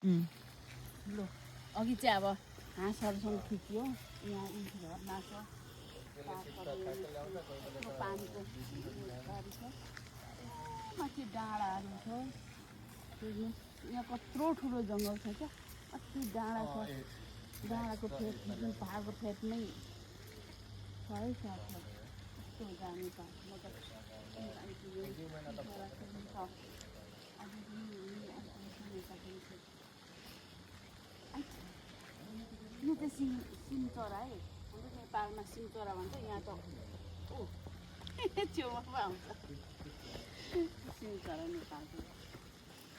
लु अघि चाहिँ अब हाँसहरूसँग खिच्यो यहाँ झरना छ पानीको छ माथि डाँडाहरू छ हेर्नुहोस् यहाँ कत्रो ठुलो जङ्गल छ क्या कति डाँडा छ डाँडाको फेद जुन पाहाडको फेदमै छ है साथ कस्तो जाने पाहाड म त यो चाहिँ सिमचरा है हाम्रो नेपालमा सिमचरा भन्छ यहाँ त छेउमा पो आउँछ सिमचरा नेपालको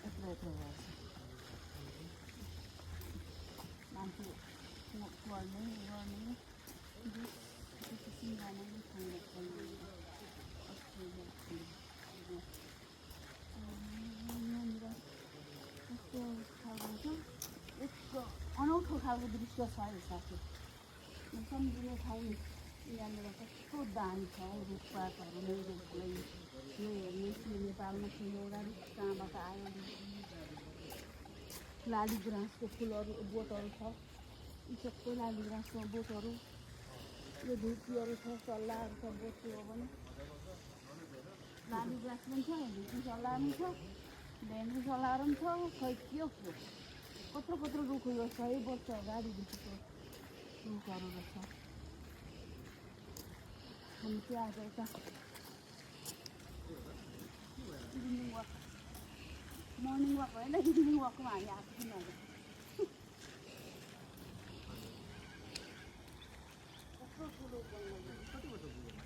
यत्रो यत्रो भएछ मान्छे पढ्ने गर्ने सिङ्गाने यहाँनिर कस्तो खालको छ यस्तो अनौठो खालको दृश्य छ है साथी सम्झिने ठाउँ यहाँनिर कस्तो दामी छ रुखपातहरू नै रुखलाई यो हेर्नुहोस् यो नेपालमा थियो एउटा रुख कहाँबाट आयो लाली गुराँसको फुलहरू बोटहरू छ यी सबै लाली गुराँसको बोटहरू यो धुपीहरू छ सल्लाहहरू छ बोटको हो भने लाली गुराँस पनि छ धुपी सल्लाह पनि छ भेन्डी सल्लाहहरू पनि छ खै के हो कत्रो कत्रो रुख यो 100 वर्ष अगाडिदेखिको रुखहरू रहेछ हामी चाहिँ आज यता इभिनिङ वाक मर्निङ वाक होइन इभिनिङ वाकमा हामी आएको छौँ आज कत्रो ठुलो जङ्गल कति वर्ष पुग्यो